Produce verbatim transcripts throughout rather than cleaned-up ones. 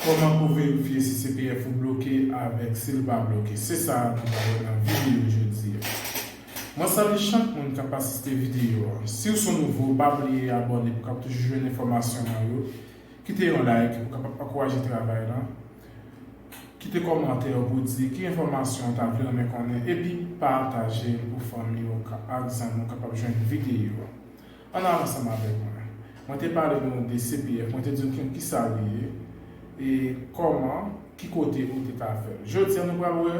Kòman pou verifye si C P F ou bloke avèk si l pa bloke? Se sa nou pral wè nan videyo jodi a. Mwen salye chak moun k ap asiste videyo a. Si w se yon nouvo, pa bliye abòne pou w kapab toujou jwenn enfòmasyon mwen yo. Kite yon like pou w kapab ankouraje travay la. Kite kòmantè pou w di ki enfòmasyon w ta vle renmen konnen epi pataje l pou fanmi w ka- ak zanmi w kapab jwenn videyo a. Ann al ansanm avèk mwen. Mwen te pale nou de C P F, mwen te di w ki- kisa li ye e kòman, ki kote ou te ka fè l. Jodi a nou pral wè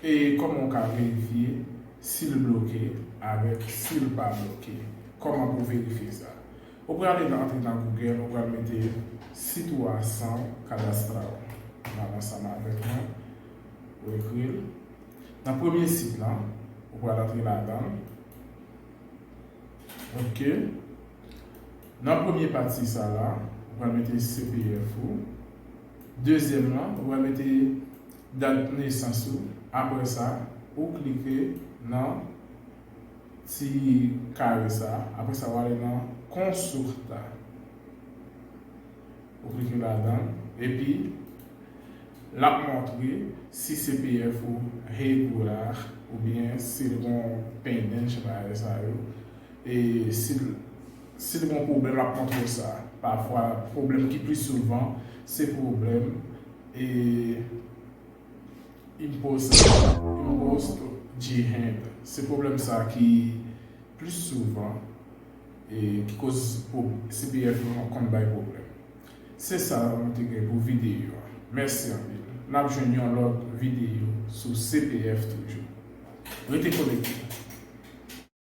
e kòman w ka verifye si l bloke avèk si l pa bloke. Kòman pou w verifye sa? Ou prale nan antre nan Google, ou pral mete sit ou a san kadastral. Ann al ansanm avèk mwen. Ou ekri l. Nan premye sit lan, ou pral antre ladan l. Ok. Nan premye pati sa la, ou pral mete C P F ou. Dezyèm lan, ou pral mete dat nesans ou. Apre sa, ou klike nan ti kare sa. Apre sa, ou ale nan konsulta. Ou klike ladan l. Epi, l ap montre si C P F ou regular oubyen si l gon pending, bagay sa yo. E si l, si l gon pwoblèm, l ap montre w sa. Pafwa, pwoblèm ki pi souvan, se pwoblèm e impost, impost jihad. Se pwoblèm sa ki plis souvan e ki koz pwo- C P F nou konn bay pwoblèm. Se sa nou te gen pou videyo a. Mèsi anpil. N ap jwenn yon lòt videyo sou C P F toujou. Rete konekte.